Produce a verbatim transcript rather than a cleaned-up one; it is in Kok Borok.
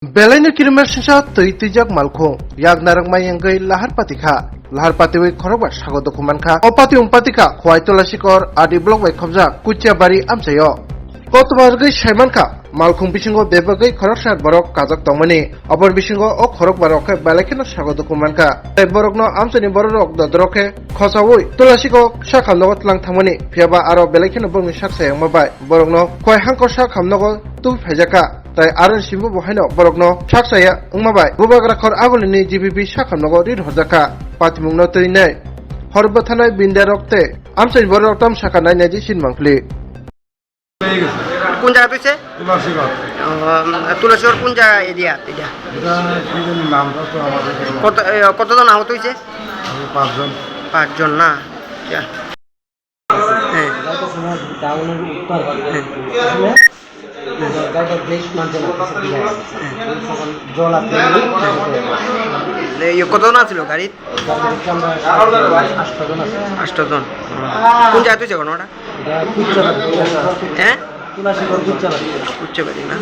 Belaino kilometer singsa twi twijak malkhung, yak narwk mai wngwi lahar pati kha. Lahar patiwi khorok bai sago dukhu man kha. O pati wng pati kha Khowai Tulasikor R D block bai khobjak Kuchiabari amchaio. Kotoba rwgwi sai man kha, malkhung bisingo bebagwi khoroksa borok kajak tongmani. Oboni bisingo o khorok ba rok khe belai kheno sago dukhu man kha. Tei borokno amchaini borok rok dodorok khe khochaui Tulasiko sak hamnogo tlang thangmani. Phiya ba aro belai kheno borokni sak sayangma bai borokno Khowai hangkor sak hamnogo tubui phaijak kha. Tai aroni simi bo haino borokno sak saya wngma bai bubagra khor agulini G B B sak hamnogo rir horjak kha. Patimungno twi nai hor bwthanai bindarok tei amchaini borok tam saka nai nai di sin mangpli. কোন জায়গা তুইছে? তুলাসীগঞ্জ। ও, তুলাসীগঞ্জ কোন জায়গা এরিয়া এটা? এটা কি জানি নামটা তো আমার কাছে নেই। কত, এ, কতজন আহত হয়েছে? আমি পাঁচজন। পাঁচজন না? আচ্ছা। হ্যাঁ। গাড়িটা সময় ডাউনের উত্তর। হ্যাঁ। আসলে গাড়িটা ব্রেক মানছে না, কিছু দিয়ে আসছে। তখন জল আসতে এই কতজন আছিল গাড়িত? গাড়িতে আমরা আটজন আছি। আটজন। কোন জায়গাত হয়েছে ঘটনাটা? এটা কুচ্চাবাড়ি, কুচ্চাবাড়ি। হ্যাঁ? তুলাসীগঞ্জ কুচ্চাবাড়ি। কুচ্চাবাড়ি না?